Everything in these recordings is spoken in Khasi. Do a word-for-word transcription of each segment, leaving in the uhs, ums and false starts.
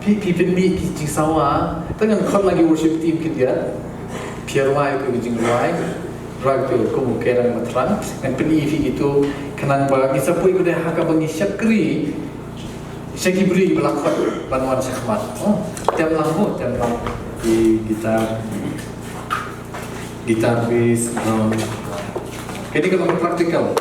Phi, phi pynmih ki jingsawa, te ngan khot lang ki worship team khyndiat. Phi rwai ki jingrwai, rwai ki kum u Kerang Mathrang, ngan pyni phi kito, khnang ba ngin sa poi kudei ha kaba ngi shakri sha ki briew ba la khot ban wan shakhmat. Oh, tem lang mo, tem lang. Ki guitar, guitar bass, drum. Kane ka long practical.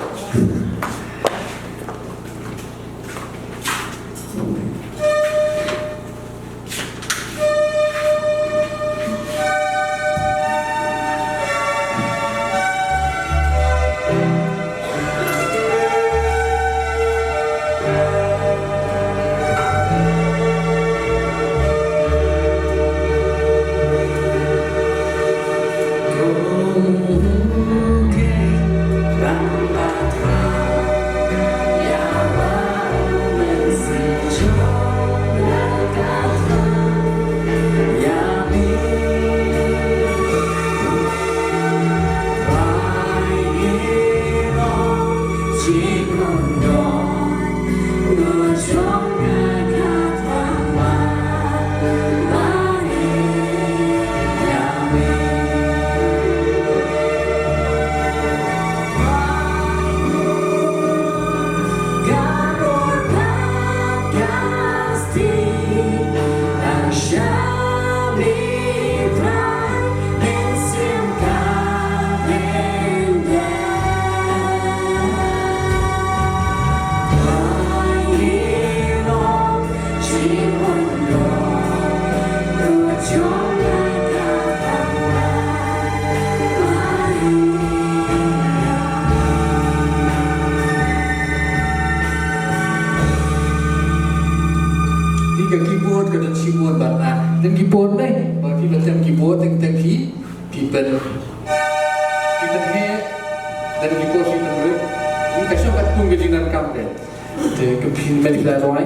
Ka keyboard ka don shibun bad, ah, don keyboard ne, ba phi ba tem keyboard, teng teng phi, phi pyn, phi pynheh, don keyboard phi pynrem. Ka shong katkum ka jingdonkam te. Te ka phi, mane phi la rwai.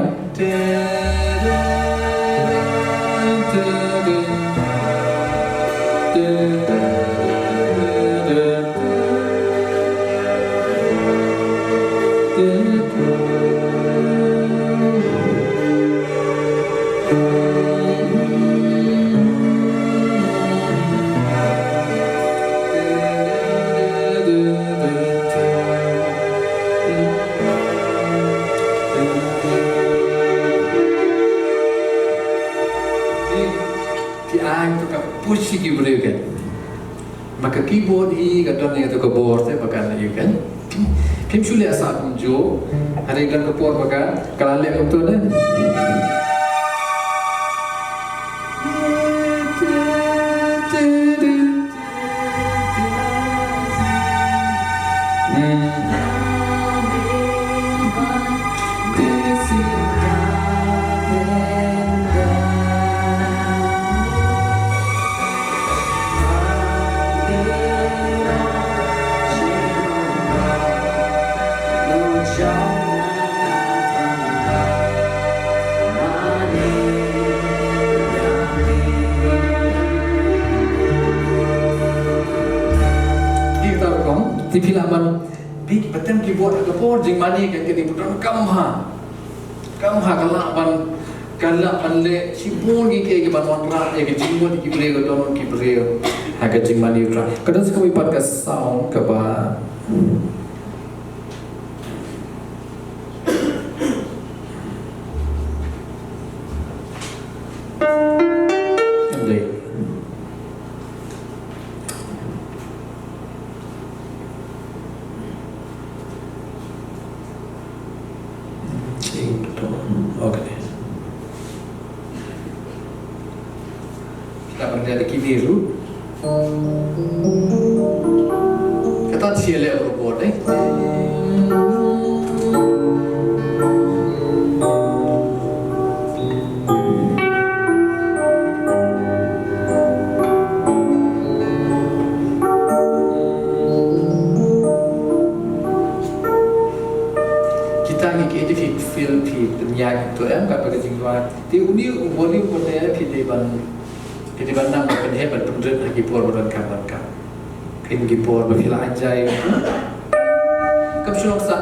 Ki, ki ai to ka push ki briew kan. Ma ka keyboard hi ka don ïa to ka bor te ba kan ïa kan. Phim shu leh sa kumjuh. Hynrei don ka por ba ka, ka la leh kumto ne. Ki kata rukom, te phi lah ban, phi ba tem keyboard ha ka por jingmane kan, ka dei ba donkam ha. Kam ha ka lah ban, ka lah ban leh shibun ki, ki, ki ban wanrah ïa ka jingmut ki briew, ka dohnud ki briew ha ka jingmane U Trai. Ka don sa kawei pat ka sound kaba Change tone. Okay. Kita pynleh da kine ruh. Kata shi leh robot, eh. Te uni u volume ba ne phi dei ban, phi dei ban nang ban pynheh ban pynrit ha ki por ba donkam donkam. Phin ki por ba phi la ai jai. Kam shu long sa.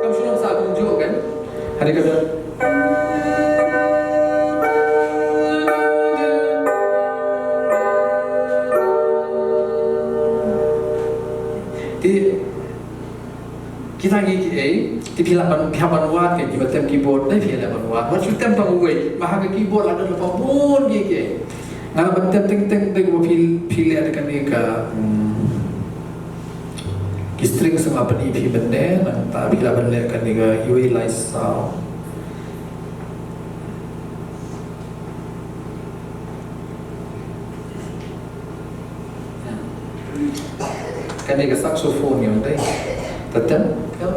Kam shu long sa kumjuh kan. Hadi ka don. Te kita ngi ki ei, te phi lah ban, phi hap ban wad, ki ba tem keyboard dei phi lah ban wad. Wat shu tem tang uwei, ba ha ka keyboard la don lypa bun ngi ki ei. Nga lah ban tem teng teng teng ba phi, phi leh da kane ka, hmm, ki string sa ma pyni phi ban ne, nangta phi lah ban leh kane ka uwei lai saw. Kane ka saxophone ïa dei. Tatem. Kam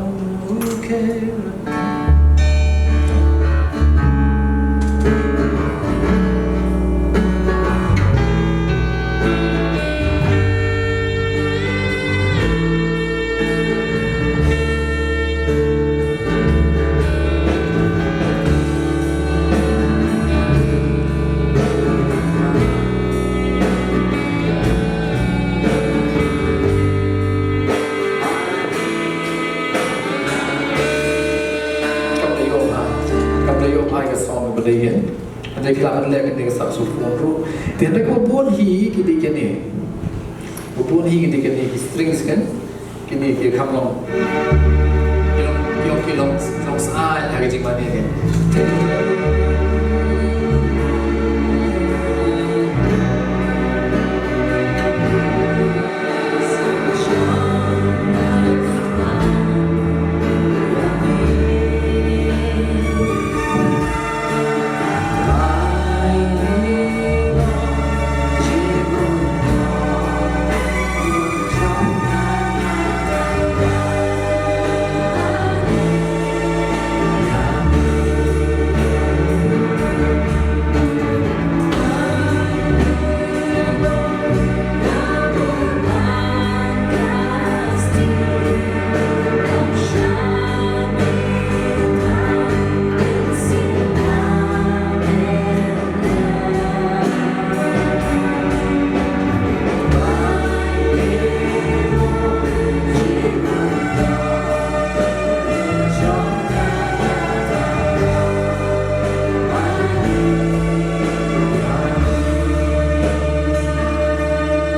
da ïoh bha, kam da ïoh bha ka song ba dei ïa. Hynrei phi lah ban leh kane ka saxophone ruh. Te hynrei kaba bun hi ki dei kine. Kaba bun hi ki dei kine ki strings kan. Kine ki kham long. Ki long, ki long, ki long, ki long sa ha ka jingmane kan.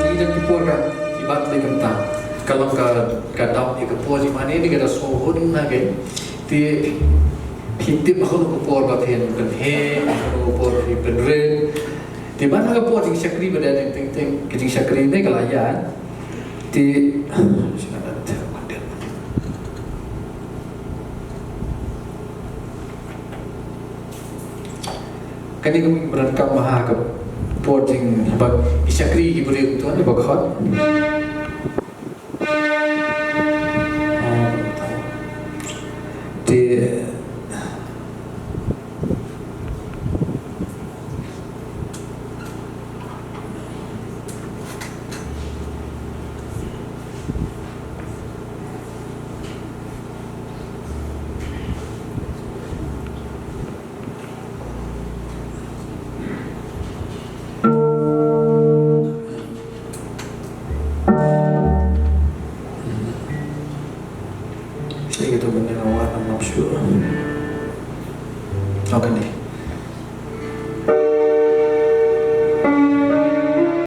Ki dang ki por ka, ki bat dei kumta. Ka long ka, ka dap ïa ka por jingmane, ni ka da sngewhun na ka. Te phi tip ha kano ka por ba phin pynheh, ha kano ka por ba phin pynrit. Te ban ha ka por jingshakri ba dei teng teng teng, ka jingshakri ne ka la ïaid. Te kane ka mut ba donkam ha ka por jing ba i shakri i briew tu ne ba khot. Te Sa ïa kata mynne nga wad, I'm not sure. Oh, kane.